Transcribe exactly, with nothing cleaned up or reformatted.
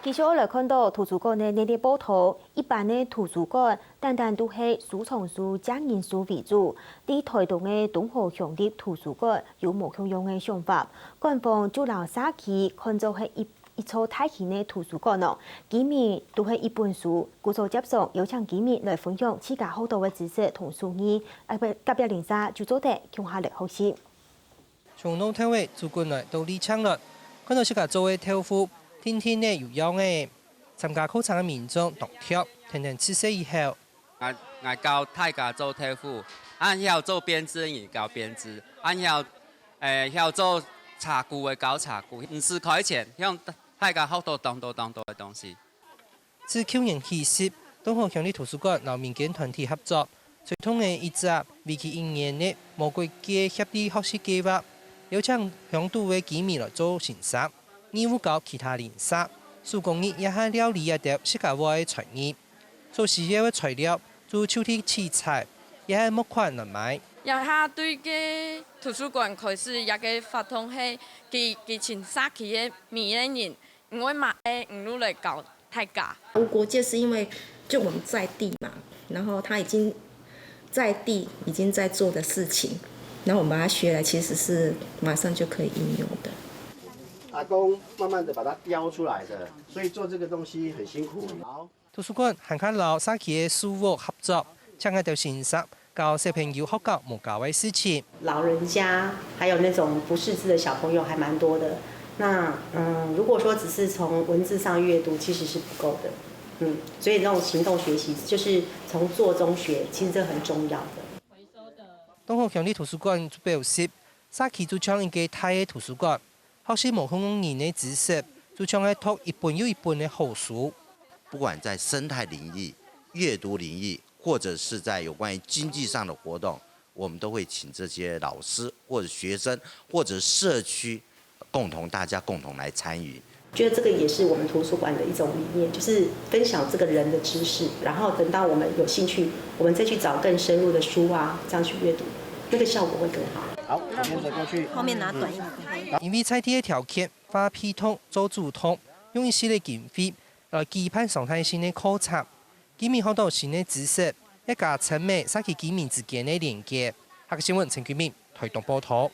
繼續來看到圖書館个內底報導，一般个圖書館單單都係收藏書、借人書為主，在臺東个東河鄉立圖書館有無共樣个想法。館方就摎社區看做係一一座大型个圖書館哦，居民都係一本書，故所接上邀請居民來分享自家學到个知識同手藝，啊，隔壁鄰舍就做得共下來學習。 從農頭个主管來到里長來，看到自家做个豆腐，定定仔有樣仔。參加課程个民眾當多，聽聽知識以後，𠊎𠊎教大家做豆腐，恁曉做編織，𠊎教編織，恁曉誒曉做茶具个教茶具，毋使開錢，向大家學到當多當多个東西。 自舊年起始，東河鄉立圖書館摎民間團體合作，推動了一隻為期一年个無國界協力學習計畫，邀請鄉肚个居民來做先生，義務教其他鄰舍，手工藝也係料理這兜自家會个才藝。所需要个材料，就就地取材，也係募款來買。這下對个圖書館開始這个活動係佢佢請社區个每一个人 毋會嘛，誒，毋如來教大家。無國界是因為就我們在地嘛，然後他已經在地已經在做的事情，然後我們把它學來，其實是馬上就可以應用的。阿公慢慢的把它雕出來的，所以做這個東西很辛苦。好。 圖書館還較摎社區个書屋合作，請𠊎兜先生教小朋友學校無教个事情。老人家，還有那種不識字的小朋友還蠻多的。那，嗯，如果說只是從文字上閱讀，其實是不夠的。嗯，所以那種行動學習，就是從做中學，其實這很重要的。東河鄉立圖書館就表示，社區就像一個大个圖書館， 學習無共樣人个知識，就像係讀一本又一本个好書。不管在生態領域、閱讀領域，或者是在有關於經濟上的活動，我們都會請這些老師或者學生或者社區共同，大家共同來參與。覺得這個也是我們圖書館的一種理念，就是分享這個人的知識，然後等到我們有興趣，我們再去找更深入的書啊，這樣去閱讀，那個效果會更好。好，左邊走過去。後面拿短一點。因為在地个條件， 花皮桶做主桶，用一息个經費來舉辦常態性个課程，居民學到新个知識，也加深了社區居民之間个連結。客家新聞陳君明，臺東報導。